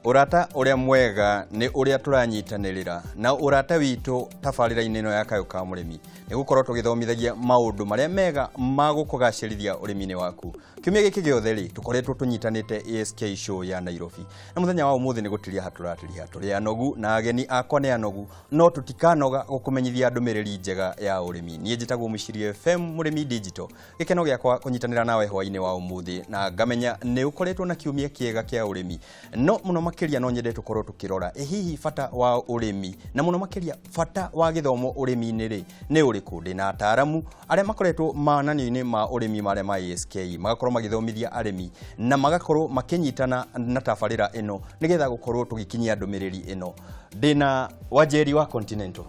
Ũrata ũrĩa mwega nĩ ũrĩa tũranyitanĩrĩra na ũrata witũ tabarĩra-inĩ ĩno ya Kayũ ka Mũrĩmi nĩ gũkorwo tũgĩthomithagia maũndũ marĩa mega ma gũkũgacĩrithia ũrĩmi-inĩ waku. Kiumia gĩkĩ gĩothe rĩ, tũkoretwo tũnyitanĩte ASK show ya Nairobi. Na mũthenya wa ũmũthĩ nĩ gũtiriha tũratiriha. Tũrĩ anogu na ageni akwa nĩ anogu, no tũtikanoga gũkũmenyithia ndũmĩrĩri njega ya ũrĩmi. Niĩ njĩtagwo Mũciria FM Mũrĩmi Digital. Gĩkeno gĩakwa kũnyitanĩra nawe hwainĩ wa ũmũthĩ na ngamenya nĩ ũkoretwo na kiumia kĩega kĩa ũrĩmi. No mũno makĩria no nyende tũkorwo tũkĩrora ĩ hihi bata wa ũrĩmi na mũno makĩria bata wa gĩthomo ũrĩmi-inĩ rĩ nĩ ũrĩkũ. Ndĩna ataaramu arĩa makoretwo mananio-inĩ ma ũrĩmi marĩa ma ASK magakorwo magĩthomithia arĩmi na magakorwo makĩnyitana na tabarĩra ĩno nĩgetha gũkorwo tũgĩkinyia ndũmĩrĩri ĩno. Ndĩna Wanjeri wa Continental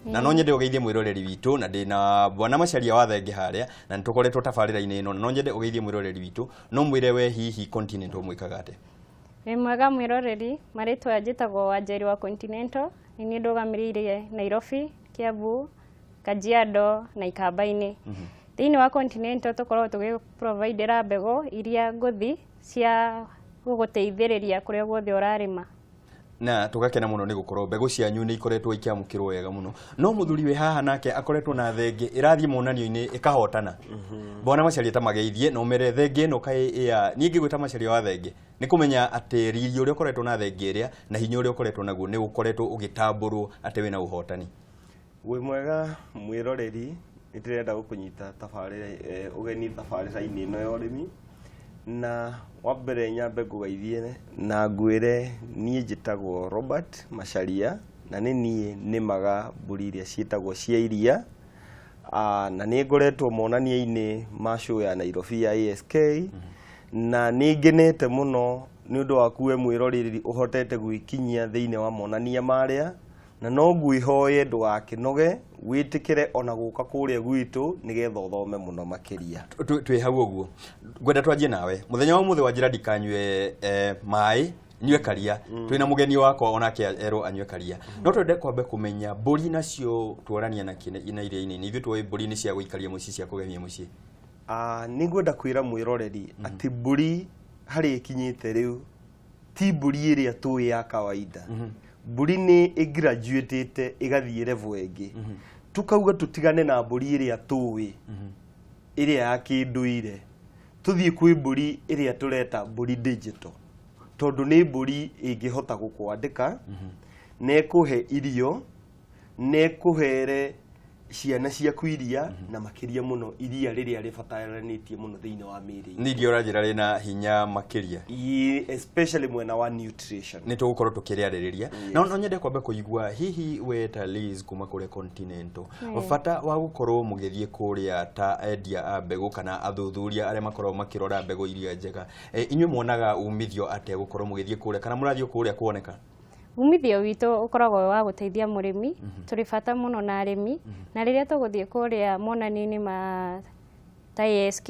na no nyende ũgeithie mwĩroreri witũ, na ndĩna bwana Macharia wa Thenge harĩa, na nĩ tũkoretwo tabarĩra-inĩ ĩno, na no nyende ũgeithie mwĩroreri witũ, no mwĩre we hihi Continental mwĩkaga atĩa? Wĩ mwega mwĩroreri, marĩtwa njĩtagwo Wanjeri wa Continental, nĩ niĩ ndũgamĩrĩire Nairobi, Kiambu, Kajiado na Ikamba-inĩ. Thĩinĩ wa Continental tũkoragwo tũgĩ providera mbegũ iria ngũthi cia gũgũteithĩrĩria kũrĩa guothe ũrarĩma. Na tũgakena mũno nĩ gũkorwo mbegũ cianyu nĩ ikoretwo ikĩamũkĩrwo wega mũno. No mũthuri wĩ haha nake akoretwo na thenge ĩrathiĩ monanio-inĩ ĩkahotana. Bwana Macharia, ta mageithie na ũmere thenge ĩno kaĩ ĩa niĩ ngĩgwĩta Macharia wa Thenge nĩ kũmenya atĩ riri ũrĩa ũkoretwo na thenge ĩrĩa na hinya ũrĩa ũkoretwo naguo nĩ ũkoretwo ũgĩtambũrwo atĩ wĩna ũhotani. Wĩ mwega mwĩroreri, nĩ ndĩrenda gũkũnyita tabarĩra ũgeni tabarĩra-inĩ ĩno ya ũrĩmi, na wa mbere nyambe ngũgeithie na ngwĩre niĩ njĩtagwo Robert Macharia, na nĩ niĩ nĩmaga mbũri iria ciĩtagwo cia iria, na nĩ ngoretwo monania-inĩ ma show ya Nairobi ya ASK, na nĩ ngenete mũno nĩ ũndũ waku we mwĩroreri ũhotete gwĩkinyia thĩinĩ wa monania marĩa. Na no ngwĩhoye ndũgakĩnoge, wĩtĩkĩre ona gũka kũrĩa gwitũ nĩgetha ũthome mũno makĩria. Twĩ hau ũguo ngwenda twanjie nawe. Mũthenya wa ũmũthĩ wanjĩra ndikanyue maĩ, nyue karia. Twĩna mũgeni wakwa onake erwo anyue karia. No twende kwambe kũmenya mbũri nacio tuorania na kĩ na iria inini. Ithuĩ tuoĩ mbũri nĩ cia gũikaria mũciĩ, cia kũgemia mũciĩ. Nĩ ngwenda kwĩra mwĩroreri atĩ mbũri harĩa ĩkinyĩte rĩu ti mbũri ĩrĩa tũĩ ya kawaida. Mbũri nĩ ĩgraduatĩte ĩgathiĩ level ĩngĩ. Tukauga tũtigane na mbũri ĩrĩa tũĩ, ĩrĩa ya kĩndũire, tũthiĩ kwĩ mbũri ĩrĩa tũreta mbũri digital, tondũ nĩ mbũri ĩngĩhota gũkwandĩka na ĩkũhe irio na ĩkũhere ciana ciaku iria, na makĩria mũno iria rĩrĩa rĩbataranĩtie mũno thĩinĩ wa mĩĩrĩ itũ. Ningĩ ũranjĩra rĩna hinya makĩria. Ĩĩ, especially mwena wa nutrition. Nĩ tũgũkorwo tũkĩrĩarĩrĩria. No no nyende kwamba kũigua hihi we ta Liz kuma kũrĩa Continental, bata wa gũkorwo mũgĩthiĩ kũrĩa ta endia a mbegũ kana athuthuria arĩa makoragwo makĩrora mbegũ iria njega, inyuĩ muonaga umithio atĩa gũkorwo mũgĩthiĩ kũrĩa, kana mũrathiĩ kũrĩa kuoneka? Umithio witũ ũkoragwo wĩ wa gũteithia mũrĩmi. Tũrĩ bata mũno na arĩmi, na rĩrĩa tũgũthiĩ kũrĩa monanio-inĩ ma ta ASK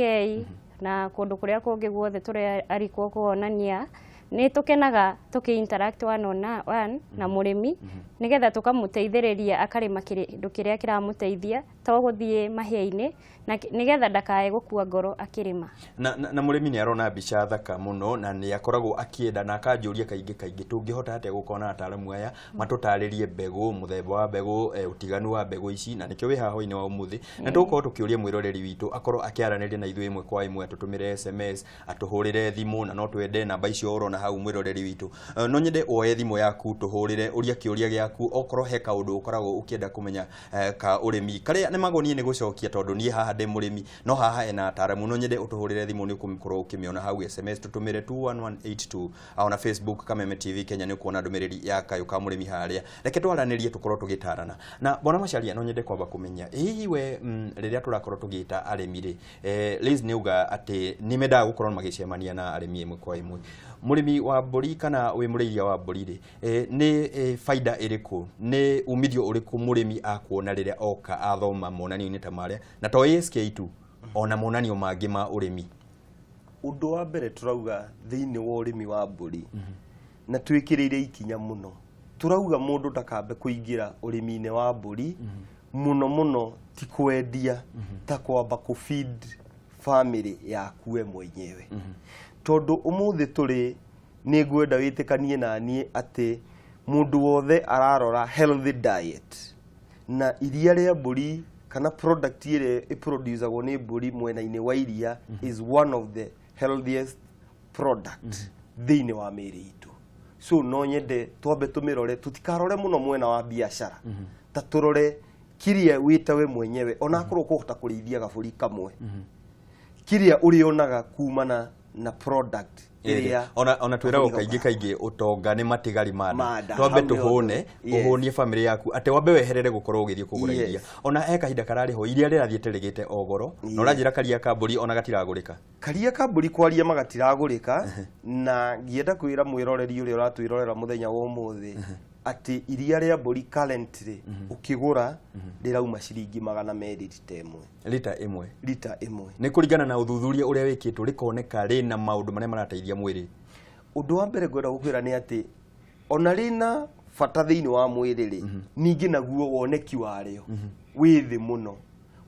na kũndũ kũrĩa kũngĩ guothe tũrarikwo kuonania, nĩ tũkenaga tũkĩ interact one on one na mũrĩmi, nĩgetha tũkamũteithĩrĩria akarĩma kĩndũ kĩrĩa kĩramũteithia, to gũthiĩ mahĩa-inĩ, na nĩgetha ndakae gũkua ngoro akĩrĩma. Na mũrĩmi nĩ arona mbica thaka mũno na nĩ akoragwo akĩenda na akanjũria kaingĩ kaingĩ, tũngĩhota atĩa gũkorwo na ataaramu aya matũtarĩrie mbegũ, mũthemba wa mbegũ, ũtiganu wa mbegũ ici, na nĩkĩo wĩ haha hwainĩ wa ũmũthĩ. Na tũgũkorwo tũkĩũria mwĩroreri witũ akorwo akĩaranĩria na ithuĩ ĩmwe kwa ĩmwe, atũtũmĩre SMS, atũhũrĩre thimũ, na no twende namba icio ũrona hau mwĩroreri witũ. No nyende woe thimũ yaku tũhũrĩre, ũrie kĩũria gĩaku, okorwo he kaũndũ ũkoragwo ũkĩenda kũmenya ka ũrĩmi karĩa nĩ magoniĩ nĩ gũcokia, tondũ niĩ haha ndĩ mũrĩmi no haha hena ataaramu. No nyende ũtũhũrĩre thimũ, nĩ ũkũkorwo ũkĩmĩona hau. SMS tũtũmĩre 21182, ona Facebook Kameme TV Kenya nĩ ũkuona ndũmĩrĩri ya Kayũ ka Mũrĩmi harĩa. Reke twaranĩrie, tũkorwo tũgĩtarana na bwana Macharia. No nyende kwamba kũmenya hihi we rĩrĩa tũrakorwo tũgĩta arĩmi rĩ, Liz nĩ uga atĩ nĩ mendaga gũkorwo magĩcemania na arĩmi ĩmwe kwa ĩmwe. Mũrĩmi wa mbũri kana wĩ mũrĩithia wa mbũri rĩ, nĩ baida ĩrĩkũ, nĩ umithio ũrĩkũ mũrĩmi akuona rĩrĩa oka athoma monanio-inĩ ta marĩa, na to ASK tu, ona monanio mangĩ ma ũrĩmi? Ũndũ wa mbere tũrauga thĩinĩ wa ũrĩmi wa mbũri, na twĩkĩrĩire ikinya mũno, tũrauga mũndũ ndakambe kũingĩra ũrĩmi-inĩ wa mbũri mũno mũno ti kwendia, ta kwamba kũ feed family yaku we mwenyewe, tondũ ũmũthĩ tũrĩ Nĩ ngwenda wĩtĩkanie na niĩ atĩ mũndũ wothe ararora healthy diet, na iria rĩa mbũri kana product ĩrĩa ĩproducagwo nĩ mbũri mwena-inĩ wa iria is one of the healthiest product thĩinĩ wa mĩĩrĩ itũ. So no nyende twambe tũmĩrore, tũtikarore mũno mwena wa biacara, ta tũrore kiria wĩta we mwenyewe, onakorwo ũkũhota kũrĩithia gabũri kamwe, kiria ũrĩonaga kumana na product ĩrĩa Ona twĩragwo gabũri kaingĩ kaingĩ ũtonga nĩ matigari ma Ma nda. nda. Twambe Hau nĩho tũhũne. Ũhũnie bamĩrĩ yaku, atĩ wambe weherere gũkorwo ũgĩthiĩ kũgũra iria. Ona he kahinda kararĩ ho iria rĩrathiĩte rĩgĩte o goro, na ũranjĩra karia ka mbũri ona gatiragũrĩka. Karia ka mbũri kwaria magatiragũrĩka, na ngĩenda kwĩra mwĩroreri ũrĩa ũratwĩrorera mũthenya wa ũmũthĩ atĩ iria rĩa mbũri currently ũkĩgũra rĩrauma ciringi 200 rita ĩmwe. Rita ĩmwe. Rita ĩmwe. Nĩ kũringana na ũthuthuria ũrĩa wĩkĩtwo rĩkoneka rĩna maũndũ marĩa marateithia mwĩrĩ. Ũndũ wa mbere ngwenda gũkwĩra nĩ atĩ ona rĩna bata thĩinĩ wa mwĩrĩ rĩ, ningĩ naguo woneki warĩo wĩ thĩ mũno,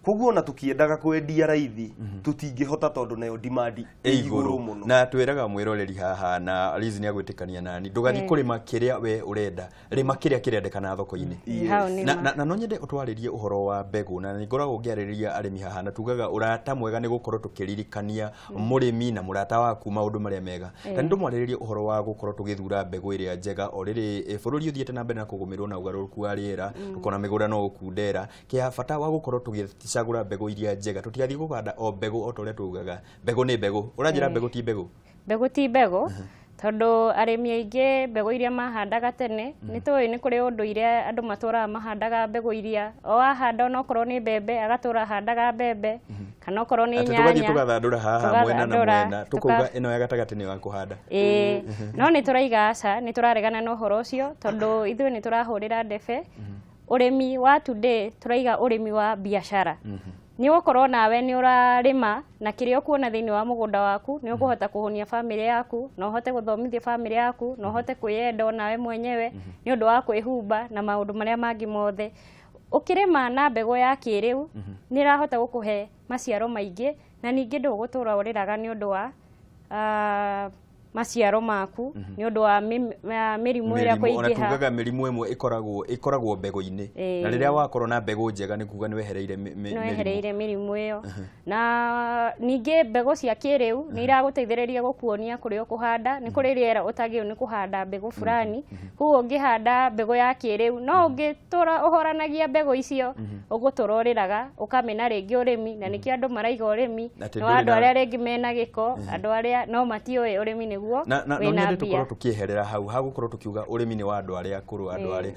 koguo ona tũkĩendaga kwendia raithi tũtingĩhota, tondũ nayo demand ĩ ĩ igũrũ mũno. Na twĩraga mwĩroreri haha, na Liz nĩ agwĩtĩkania nani, ndũgathiĩ kũrĩma kĩrĩa we ũrenda, rĩma kĩrĩa kĩrendekana thoko-inĩ. Hau nĩ na, ma. na no nyende ũtwarĩrie ũhoro wa mbegũ, na nĩ ngoragwo ngĩarĩrĩria arĩmi haha na tugaga ũrata mwega nĩ gũkorwo tũkĩririkania mũrĩmi na mũrata waku maũndũ marĩa mega, na nĩ ndũmwarĩrĩrie ũhoro wa gũkorwo tũgĩthura mbegũ ĩrĩa njega o rĩrĩ bũrũri ũthiĩte na mbere na kũgũmĩrwo na ũgarũrũku wa rĩera, tũkona mĩgũnda no gũkundera kĩa bata wa gũkorwo tũgĩcagũra mbegũ iria njega, tũtigathiĩ kũhanda o mbegũ o ta ũrĩa tugaga mbegũ nĩ mbegũ. Ũranjĩra mbegũ ti mbegũ? Mbegũ ti mbegũ, tondũ arĩmi aingĩ mbegũ iria mahandaga tene, nĩ tũĩ nĩ kũrĩ ũndũire andũ matũraga mahandaga mbegũ iria o wahanda, onokorwo nĩ mbembe agatũra ahandaga mbembe, kana okorwo nĩ atĩ tũgathiĩ nyanya tũgathandũra haha mwena na tũgathandũra, mwena, tũkauga ĩno ya gatagatĩ nĩyo ya kũhanda. Ĩĩ, no nĩ tũraiga aca, nĩ tũraregana na ũhoro ũcio, tondũ ithuĩ nĩ tũrahũrĩra ndebe ũrĩmi wa today, tũraiga ũrĩmi wa biacara. Nĩ ũgũkorwo nawe nĩ ũrarĩma na kĩrĩa ũkuona thĩinĩ wa mũgũnda waku, nĩ ũkũhota kũhũnia bamĩrĩ yaku, na ũhote gũthomithia bamĩrĩ yaku, na ũhote kwĩyenda onawe mwenyewe nĩ ũndũ wa kwĩhumba na maũndũ marĩa mangĩ mothe. Ũkĩrĩma na mbegũ ya kĩrĩu nĩ ĩrahota gũkũhe maciaro maingĩ, na ningĩ ndũgũtũra ũrĩraga nĩ ũndũ wa maciaro maku nĩ ũndũ wa mĩrimũ ĩrĩa Mĩrimũ, ona kũingĩha. Tugaga mĩrimũ ĩmwe ĩkoragwo mbegũ-inĩ, na rĩrĩa wakorwo na mbegũ njega nĩ kuga nĩ wehereire nĩ mĩrimũ. Wehereire mĩrimũ ĩyo. Na ningĩ mbegũ cia kĩrĩu nĩ iragũteithĩrĩria gũkuonia kũrĩa ũkũhanda, nĩ kũrĩ rĩera ũtagĩrĩirwo nĩ kũhanda mbegũ fulani, koguo ũngĩhanda mbegũ ya kĩrĩu, no ũngĩtũra ũhoranagia mbegũ icio ũgũtũra ũrĩraga ũkamena rĩngĩ ũrĩmi, na nĩkĩo andũ maraiga ũrĩmi Atĩ nĩ ndũrĩ wa andũ arĩa rĩngĩ mena gĩko, andũ arĩa no matiũĩ ũrĩmi nĩguo na no wĩna nyende mbia. Tũkorwo tũkĩeherera hau hagũkorwo tũkiuga ũrĩmi nĩ wa andũ arĩa akũrũ, andũ arĩa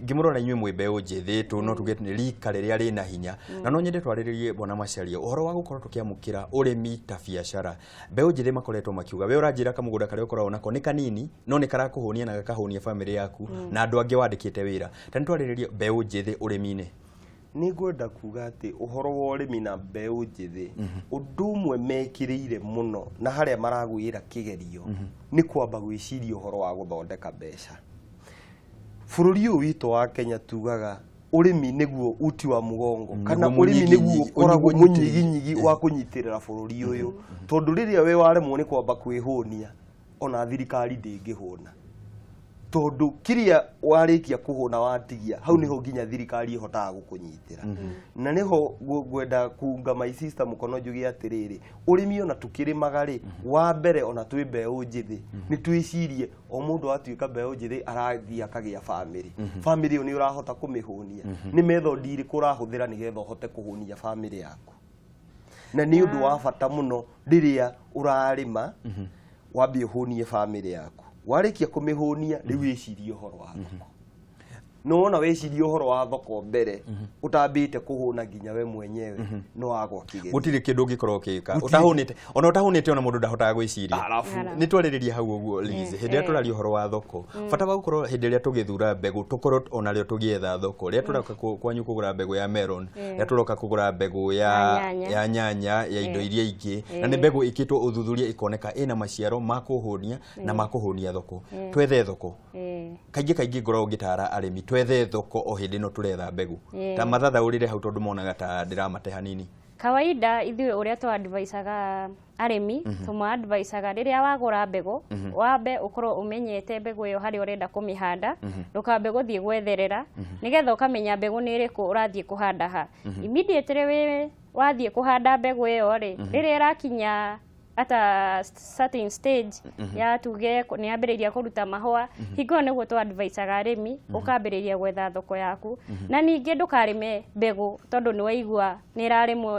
ngĩmũrora inyuĩ mwĩ mbeũ njĩthĩ tũ no tuge nĩ rika rĩrĩa rĩna hinya, na no nyende twarĩrĩrie, bwana Macharia, ũhoro wa gũkorwo tũkĩamũkĩra ũrĩmi ta biacara. Mbeũ njĩthĩ makoretwo makiuga, we ũranjĩra kamũgũnda karĩa ũkoragwo nako nĩ kanini, no nĩ karakũhũnia na gakahũnia bamĩrĩ yaku na andũ angĩ wandĩkĩte wĩra. Ta nĩ twarĩrĩrie mbeũ njĩthĩ ũrĩmi-inĩ. Nĩ ngwenda kuga atĩ ũhoro wa ũrĩmi na mbeũ njĩthĩ, ũndũ ũmwe mekĩrĩire mũno na harĩa maragwĩra kĩgerio nĩ kwamba gwĩciria ũhoro wa gũthondeka mbeca. Bũrũri ũyũ witũ wa Kenya tugaga ũrĩmi nĩguo uti wa mũgongo, kana Nĩguo ũrĩmi nĩguo mũnyiginyigi, ũkoragwo nĩguo ũnyitĩrĩri. Mũnyiginyigi wa kũnyitĩrĩra bũrũri ũyũ, tondũ rĩrĩa we waremwo nĩ kwamba kwĩhũnia, ona thirikari ndĩngĩhũna, tondũ kĩrĩa warĩkia kũhũna watigia hau nĩho nginya thirikari ĩhotaga gũkũnyitĩra. Na nĩho ngwenda kuunga my sister mũkono njuge atĩrĩrĩ, ũrĩmi ona tũkĩrĩmaga rĩ, wa mbere ona twĩ mbeũ njĩthĩ nĩ twĩcirie o mũndũ atuĩka mbeũ njĩthĩ arathiĩ akagĩa bamĩrĩ, bamĩrĩ ĩyo nĩ ũrahota kũmĩhũnia, nĩ method irĩkũ ũrahũthĩra nĩgetha ũhote kũhũnia bamĩrĩ yaku? Na nĩ ũndũ wa bata mũno rĩrĩa ũrarĩma wambie ũhũnie bamĩrĩ yaku, warĩkia kũmĩhũnia rĩu wĩcirie ũhoro wa thoko. Nĩwona wĩcirie ũhoro wa thoko mbere ũtambĩte kũhũna nginya we mwenyewe no wagwa kĩgerio. Gũtirĩ kĩndũ ũngĩkorwo ũgĩka Gũtirĩ. ũtahũnĩte, ona ũtahũnĩte ona mũndũ ndahotaga gwĩciria. Arabu. Nĩ twarĩrĩria hau ũguo, Liz, hĩndĩ ĩrĩa tũraria ũhoro wa thoko, bata wa gũkorwo hĩndĩ ĩrĩa tũgĩthura mbegũ tũkorwo onarĩo tũgĩetha thoko, rĩrĩa tũroka kwanyu kũgũra mbegũ ya melon, rĩrĩa tũroka kũgũra mbegũ ya Ya nyanya. Ya nyanya, ya indo iria ingĩ, na nĩ mbegũ ĩkĩtwo ũthuthuria ĩkoneka ĩna maciaro ma kũhũnia na ma kũhũnia thoko, twethe thoko. Kaingĩ kaingĩ ngoragwo ngĩtara arĩmi twethe thoko o hĩndĩ ĩno tũretha mbegũ. Ta mathathaũrĩre hau, tondũ monaga ta ndĩramate hanini. Kawaida ithuĩ ũrĩa tũ advisaga arĩmi, tũma advisaga rĩrĩa wagũra mbegũ, wambe ũkorwo ũmenyete mbegũ ĩyo harĩa ũrenda kũmĩhanda, ndũkambe gũthiĩ gwetherera, nĩgetha ũkamenya mbegũ nĩ ĩrĩkũ ũrathiĩ kũhanda ha. Immediately wĩ wathiĩ kũhanda mbegũ ĩyo rĩ, rĩrĩa ĩrakinya at a certain stage ya tuge nĩ yambĩrĩiria kũruta mahũa, hingo ĩyo nĩguo tũ advisaga arĩmi ũkambĩrĩria gwetha thoko yaku. Na ningĩ ndũkarĩme mbegũ tondũ nĩ waigua nĩ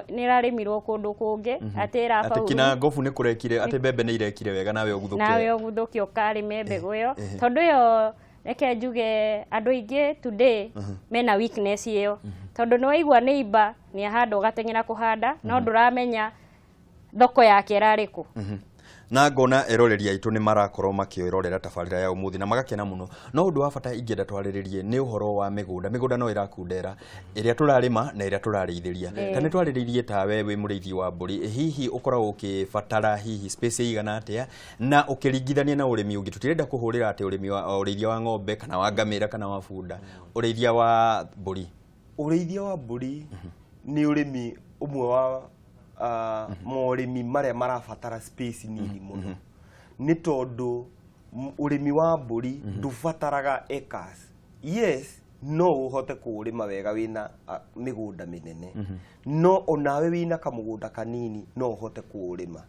ĩrarĩmirwo kũndũ kũngĩ atĩ atĩ ĩrabauru, kina ngobu nĩ kũrekire, atĩ mbembe nĩ irekire wega, nawe ũguthũke, nawe ũguthũke ũkarĩme mbegũ ĩyo, tondũ ĩyo, reke njuge, andũ aingĩ today mena weakness ĩyo, tondũ nĩ waigua neighbor nĩ ahanda, ũgateng'era kũhanda, no ndũramenya thoko yake ĩrarĩ kũ. Na ngona eroreri aitũ nĩ marakorwo makĩrorera tabarĩra ya ũmũthĩ na magakena mũno. No ũndũ wa bata ingĩenda twarĩrĩrie nĩ ũhoro wa mĩgũnda. Mĩgũnda no ĩrakundera ĩrĩa tũrarĩma na ĩrĩa tũrarĩithĩria. Ta nĩ twarĩrĩirie, tawe wĩ mũrĩithi wa mbũri, hihi ũkoragwo ũkĩbatara hihi space ĩigana atĩa na ũkĩringithania na ũrĩmi ũngĩ? Tũtirenda kũhũrĩra atĩ ũrĩmi wa ũrĩithia wa ng'ombe kana wa ngamĩra kana wa bunda, ũrĩithia wa mbũri. Ũrĩithia wa mbũri nĩ ũrĩmi ũmwe wa morĩmi marĩa marabatara space nini mũno, nĩ tondũ ũrĩmi wa mbũri ndũbataraga acres. Yes, no ũhote kũũrĩma wega wĩna mĩgũnda mĩnene, no onawe wĩna kamũgũnda kanini no ũhote kũũrĩma,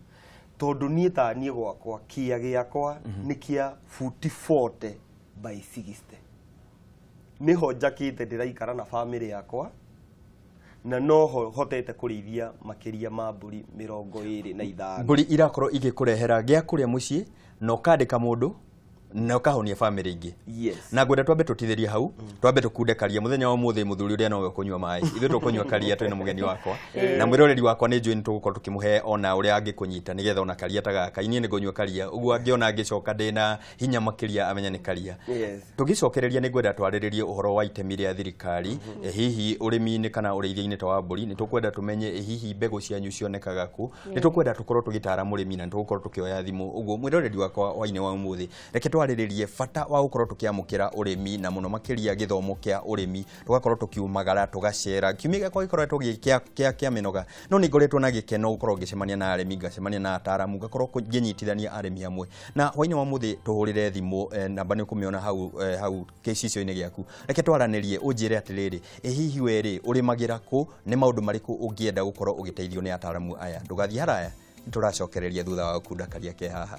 tondũ niĩ ta niĩ gwakwa kĩa gĩakwa nĩ kĩa futi 40 by 60, nĩho njakĩte ndĩraikara na bamĩrĩ yakwa, na noho hotete kũrĩithia makĩria ma mbũri 25. Mbũri irakorwo igĩkũrehera gĩa kũrĩa mũciĩ na ũkandĩka mũndũ na ũkahonia bamĩrĩ ingĩ. Yes. Na ngwenda twambe tũtithĩrie hau, twambe tũkunde karia. Mũthenya wa ũmũthĩ mũthuri ũrĩa nowe ũkũnyua maĩ, ithuĩ tũkũnyua karia twĩna mũgeni wakwa na mwĩroreri wakwa. Nĩ njũĩ nĩ tũgũkorwo tũkĩmũhe ona ũrĩa angĩkũnyita nĩgetha ona karia ta gaka. Inyuĩ nĩ ngũnyua karia ũguo, angĩona ngĩcoka ndĩna hinya makĩria amenya nĩ karia. Tũgĩcokereria, nĩ ngwenda twarĩrĩrie ũhoro wa itemi rĩa thirikari hihi ũrĩmi-inĩ kana ũrĩithia-inĩ ta wa mbũri. Nĩ tũkwenda tũmenye hihi mbegũ cianyu cionekaga kũ. Nĩ tũkwenda tũkorwo tũgĩtara mũrĩmi na nĩ tũgũkorwo tũkĩoya thimũ. Ũguo mwĩroreri wakwa hwainĩ wa ũmũthĩ, reke twarĩrĩrie bata wa gũkorwo tũkĩamũkĩra ũrĩmi na mũno makĩria gĩthomo kĩa ũrĩmi, tũgakorwo tũkiumagara tũgacera. Kiumia gĩakwa gĩkoretwo gĩ kĩa mĩnoga, no nĩ ngoretwo na gĩkeno gũkorwo ngĩcemania na arĩmi, ngacemania na ataramu, ngakorwo ngĩnyitithania arĩmi hamwe. Na hwainĩ wa ũmũthĩ tũhũrĩre thimũ, namba nĩ ũkũmĩona hau hau gĩcicio-inĩ gĩaku. Reke twaranĩrie, ũnjĩre atĩrĩrĩ, ĩ hihi we rĩ ũrĩmagĩra kũ? Nĩ maũndũ marĩkũ ũngĩenda gũkorwo ũgĩteithio nĩ ataramu aya? Ndũgathiĩ haraya, nĩ tũracokereria thutha wa gũkunda karia ke haha.